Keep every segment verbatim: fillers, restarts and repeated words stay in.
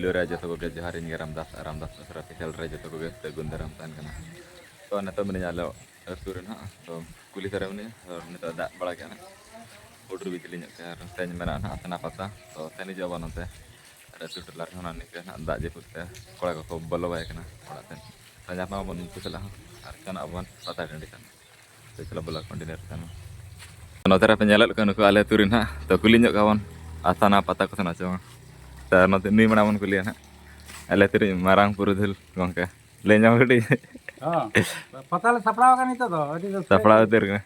Hello ᱨᱮ ᱡᱚᱛᱚ ᱠᱚᱜᱮ ᱡᱚᱦᱟᱨ, ᱤᱧ ᱜᱮ ᱨᱟᱢᱫᱟᱥ, ᱨᱟᱢᱫᱟᱥ ᱵᱮᱥᱨᱟ ᱚᱯᱷᱤᱥᱤᱭᱟᱞ ᱨᱮ ᱡᱚᱛᱚ ᱠᱚᱜᱮ ᱥᱟᱹᱜᱩᱱ ᱫᱟᱨᱟᱢ ᱛᱟᱦᱮᱱ ᱠᱟᱱᱟ᱾ ᱛᱚ ᱱᱤᱛᱚᱜ ᱢᱮᱱᱟᱹᱧᱟ ᱟᱞᱮ ᱟᱹᱛᱩ ᱨᱮ ᱱᱟᱦᱟᱜ, ᱛᱚ ᱠᱩᱞᱦᱤ ᱫᱷᱟᱨᱮ ᱢᱮᱱᱟᱹᱧᱟ, ᱛᱚ ᱱᱤᱛᱚᱜ ᱫᱟᱜ ᱵᱟᱲᱟ ᱠᱮᱫᱟ ᱱᱟᱦᱟᱜ, ᱦᱩᱰᱩᱨ ᱵᱤᱡᱽᱞᱤ ᱧᱚᱜ ᱠᱮᱫᱟ᱾ ᱟᱨ ᱛᱮᱦᱮᱧ ᱢᱮᱱᱟᱜᱼᱟ ᱱᱟᱦᱟᱜ ᱟᱥᱱᱟ ᱯᱟᱛᱟ, ᱛᱚ ᱛᱮᱦᱮᱧ ᱦᱤᱡᱩᱜ ᱟᱵᱚᱱ ᱱᱚᱛᱮ᱾ ᱟᱨ ᱟᱹᱛᱩ ᱴᱚᱞᱟ ᱨᱮᱦᱚᱸ ᱱᱤᱝᱠᱟᱹ ᱱᱟᱦᱟᱜ ᱫᱟᱜ ᱡᱟᱹᱯᱩᱫ ᱛᱮ ᱠᱚᱲᱟ ᱠᱚᱠᱚ ᱵᱚᱞᱚ ᱵᱟᱭ ᱠᱟᱱᱟ ᱚᱲᱟᱜ ᱛᱮ᱾ ᱛᱚ ᱧᱟᱯᱟᱢ ᱟᱵᱚᱱ ᱩᱱᱠᱩ ᱥᱟᱞᱟᱜ ᱦᱚᱸ, ᱟᱨ ᱥᱮᱱᱚᱜ ᱟᱵᱚᱱ ᱯᱟᱛᱟ ᱴᱟᱺᱰᱤ ᱥᱮᱱ᱾ ᱛᱚ ᱪᱚᱞᱚ ᱵᱚᱞᱚ ᱠᱚᱱᱴᱤᱱᱤᱭᱩ ᱠᱟᱛᱮ ᱱᱚᱛᱮ ᱨᱮᱯᱮ ᱧᱮᱞᱮᱫ ᱠᱚᱣᱟ ᱱᱩᱠᱩ ᱟᱞᱮ ᱟᱹᱛᱩ ᱨᱮᱱ ᱦᱟᱸᱜ᱾ ᱛᱚ ᱠᱩᱞᱤ ᱧᱚᱜ ᱠᱚᱣᱟ ᱵᱚᱱ, ᱟᱥᱟᱱᱟ ᱯᱟᱛᱟ ᱠᱚ ᱥᱮᱱᱚᱜ ᱪᱚᱝ᱾ ᱛᱚ ᱱᱚᱛᱮ ᱱᱩᱭ ᱢᱟᱲᱟᱝ ᱵᱚᱱ ᱠᱩᱞᱤᱭᱟ ᱦᱟᱸᱜ, ᱟᱞᱮ ᱟᱹᱛᱩ ᱨᱤᱱ ᱢᱟᱨᱟᱝ ᱯᱩᱨᱩᱫᱷᱩᱞ ᱜᱚᱢᱠᱮ, ᱞᱟᱹᱭ ᱧᱟᱢ ᱠᱟᱹᱴᱤᱡ᱾ ᱦᱚᱸ, ᱯᱟᱛᱟ ᱞᱮ ᱥᱟᱯᱲᱟᱣ ᱟᱠᱟᱱᱟ ᱱᱤᱛᱚᱜ ᱫᱚ, ᱟᱹᱰᱤ ᱨᱟᱹᱥᱠᱟᱹ ᱥᱟᱯᱲᱟᱣ ᱜᱮ᱾ ᱩᱛᱟᱹᱨ ᱠᱟᱱᱟ᱾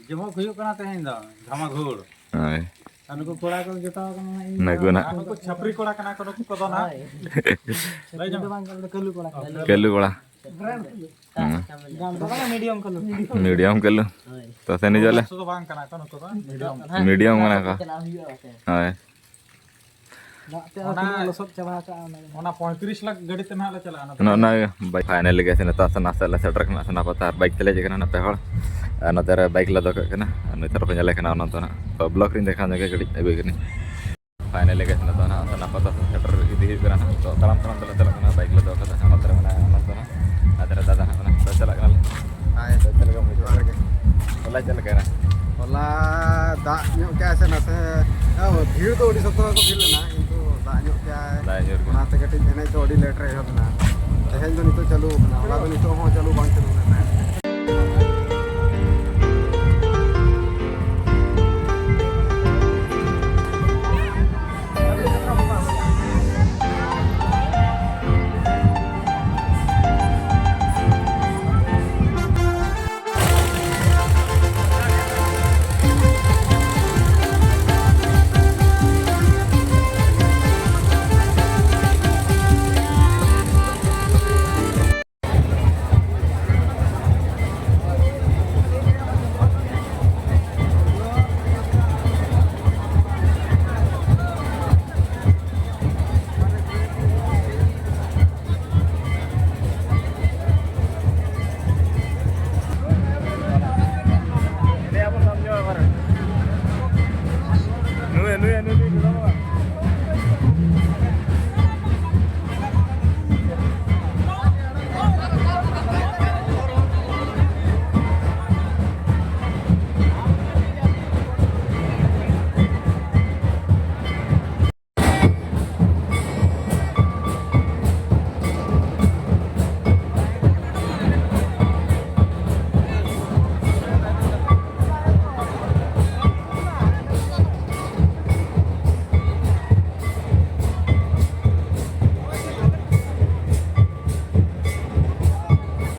ᱡᱚᱢᱚᱠ ᱦᱩᱭᱩᱜ ᱠᱟᱱᱟ ᱛᱮᱦᱮᱧ ᱫᱚ, ᱫᱷᱟᱢᱟᱜᱷᱩᱲ᱾ ᱦᱳᱭ᱾ ᱟᱨ ᱱᱩᱠᱩ ᱠᱚᱲᱟ ᱠᱚ ᱡᱚᱴᱟᱣ ᱠᱟᱱᱟ ᱦᱟᱸᱜ, ᱤᱧ ᱱᱩᱠᱩ ᱫᱚ ᱱᱟᱜ᱾ ᱟᱨ ᱱᱩᱠᱩ ᱪᱷᱟᱯᱨᱤ ᱠᱚᱲᱟ ᱠᱟᱱᱟ ᱠᱚ ᱱᱩᱠᱩ ᱠᱚᱫᱚ ᱱᱟᱜ᱾ ᱦᱳᱭ᱾ ᱞᱟᱹᱭ ᱪᱷᱟᱯᱨᱤ ᱧᱚᱜ᱾ ᱫᱚ ᱵᱟᱝ ᱠᱟᱱᱟ, ᱠᱟᱹᱞᱩ ᱠᱚᱲᱟ ᱠᱟᱱᱟ᱾ ᱠᱟᱹᱞᱩ ᱠᱚᱲᱟ᱾ ᱦᱮᱸ᱾ ᱜᱟᱱ ᱫᱚ ᱵᱟᱝ, ᱢᱤᱰᱤᱭᱟᱢ ᱠᱟᱹᱞᱩ᱾ ᱢᱤᱰᱤᱭᱟᱢ ᱠᱟᱹᱞᱩ᱾ ᱦᱳᱭ᱾ ᱛᱚ ᱥᱮᱱ ᱦᱤᱡᱩᱜ ᱟᱞᱮ᱾ ᱵᱚᱠᱥ ᱫᱚ ᱵᱟᱝ ᱠᱟᱱᱟ ᱠᱚ ᱱᱩᱠᱩ ᱫᱚ, ᱢᱤᱰᱤᱭᱟᱢ᱾ ᱢᱤᱰᱤᱭᱟᱢ ᱠᱟᱱᱟ ᱠᱚ᱾ ᱪᱟᱞᱟᱜ ᱦᱩᱭᱩᱜᱼᱟ ᱵᱟᱠᱷᱟᱡ᱾ ᱦᱳᱭ᱾ ᱫᱟᱜ ᱛᱮ ᱚᱱᱟ ᱛᱤᱱᱟᱹᱜ ᱞᱚᱥᱚᱫ ᱪᱟᱵᱟ ᱟᱠᱟᱜᱼᱟ ᱚᱱᱟ ᱜᱮ᱾ ᱚᱱᱟ ᱯᱚᱸᱭᱛᱨᱤᱥ ᱞᱟᱠᱷ ᱜᱟᱹᱰᱤ ᱛᱮ ᱱᱟᱦᱟᱜ ᱞᱮ ᱪᱟᱞᱟᱜᱼᱟ ᱱᱚᱛᱮ᱾ ᱱᱚᱜᱼᱚ ᱱᱚᱣᱟ ᱜᱮ ᱵᱟᱭᱤᱠ ᱯᱷᱟᱭᱱᱟᱞᱤ ᱜᱮ ᱱᱤᱛᱚᱜ ᱥᱮ ᱱᱟᱥᱮ ᱞᱮ ᱥᱮᱴᱮᱨ ᱠᱟᱱᱟ ᱥᱮᱱᱟᱯᱟᱛᱟ, ᱟᱨ ᱵᱟᱭᱤᱠ ᱛᱮᱞᱮ ᱦᱮᱡ ᱠᱟᱱᱟ ᱱᱟᱦᱟᱜ ᱯᱮ ᱦᱚᱲ᱾ ᱟᱨ ᱱᱚᱛᱮ ᱨᱮ ᱵᱟᱭᱤᱠ ᱞᱮ ᱫᱚᱦᱚ ᱠᱟᱜ ᱠᱟᱱᱟ, ᱟᱨ ᱱᱚᱛᱮ ᱨᱮᱯᱮ ᱧᱮᱞᱮ ᱠᱟᱱᱟ ᱚᱱᱟ ᱫᱚ ᱱᱟᱦᱟᱜ᱾ ᱛᱚ ᱵᱞᱚᱠ ᱨᱤᱧ ᱫᱮᱠᱷᱟᱣ ᱧᱚᱜ ᱜᱮ ᱠᱟᱹᱴᱤᱡ ᱟᱹᱜᱩᱭ ᱠᱟᱹᱱᱟᱹᱧ᱾ ᱯᱷᱟᱭᱱᱟᱞᱤ ᱜᱮ ᱱᱤᱛᱚᱜ ᱱᱟᱦᱟᱜ ᱥᱮᱱᱟᱯᱟᱛᱟ ᱥᱮᱫ ᱥᱮᱴᱮᱨ ᱤᱫᱤ ᱦᱩᱭᱩᱜ ᱠᱟᱱᱟ ᱱᱟᱦᱟᱜ᱾ ᱛᱚ ᱛᱟᱲᱟᱢ ᱛᱟᱲᱟᱢ ᱛᱮᱞᱮ ᱪᱟᱞᱟᱜ ᱠᱟᱱᱟ, ᱵᱟᱭᱤᱠ ᱞᱮ ᱫᱚᱦᱚ ᱠᱟᱫᱟ᱾ ᱟᱨ ᱱᱚᱛᱮ ᱨᱮ ᱢᱮᱱᱟᱭᱟ ᱚᱱᱚᱱᱛᱚ ᱱᱟᱦᱟᱜ, ᱟᱨ ᱱᱚᱛᱮ ᱨᱮ ᱫᱟᱫᱟ ᱱᱟᱦᱟᱜ ᱢᱮᱱᱟᱭᱟ᱾ ᱛᱚ ᱪᱟᱞᱟᱜ ᱠᱟᱱᱟᱞᱮ᱾ ᱦᱟᱭ᱾ ᱛᱚ ᱪᱮᱫ ᱞᱮᱠᱟ ᱵᱩᱡᱷᱟᱹᱣ? ᱡᱚᱦᱟᱨ ᱜᱮ᱾ ᱦᱚᱞᱟ ᱪᱮᱫ ᱞᱮᱠᱟᱭᱮᱱᱟ? ᱦᱚᱞᱟ ᱫᱟᱜ ᱧᱚᱜ ᱠᱮᱜᱼᱟᱭ ᱥᱮ ᱱᱟᱥᱮ, ᱦᱮᱸ, ᱵᱷᱤᱲ ᱫᱚ ᱟᱹᱰᱤ ᱥᱚᱠᱛᱚ ᱜᱮᱠᱚ ᱵᱷᱤᱲ ᱞᱮᱱᱟ, ᱠᱤᱱᱛᱩ ᱫᱟᱜ ᱧᱚᱜ ᱠᱮᱜᱼᱟᱭ᱾ ᱫᱟᱜ ᱧᱩᱨ ᱠᱮᱜᱼᱟ᱾ ᱚᱱᱟᱛᱮ ᱠᱟᱹᱴᱤᱡ ᱮᱱᱮᱡ ᱫᱚ ᱟᱹᱰᱤ ᱞᱮᱴ ᱨᱮ ᱮᱦᱚᱵ ᱮᱱᱟ᱾ ᱛᱮᱦᱮᱧ ᱫᱚ ᱱᱤᱛᱚᱜ ᱪᱟᱹᱞᱩ ᱟᱠᱟᱱᱟ, ᱦᱚᱞᱟ ᱫᱚ ᱱᱤᱛᱚᱜ ᱦᱚᱸ ᱪᱟᱹᱞᱩ ᱵᱟᱝ ᱪᱟᱹᱞᱩ ᱞᱮᱱᱟ᱾ ᱱᱩᱭ, ᱱᱩᱭ, ᱱᱩᱭ, ᱱᱩᱭ, ᱱᱩᱭ᱾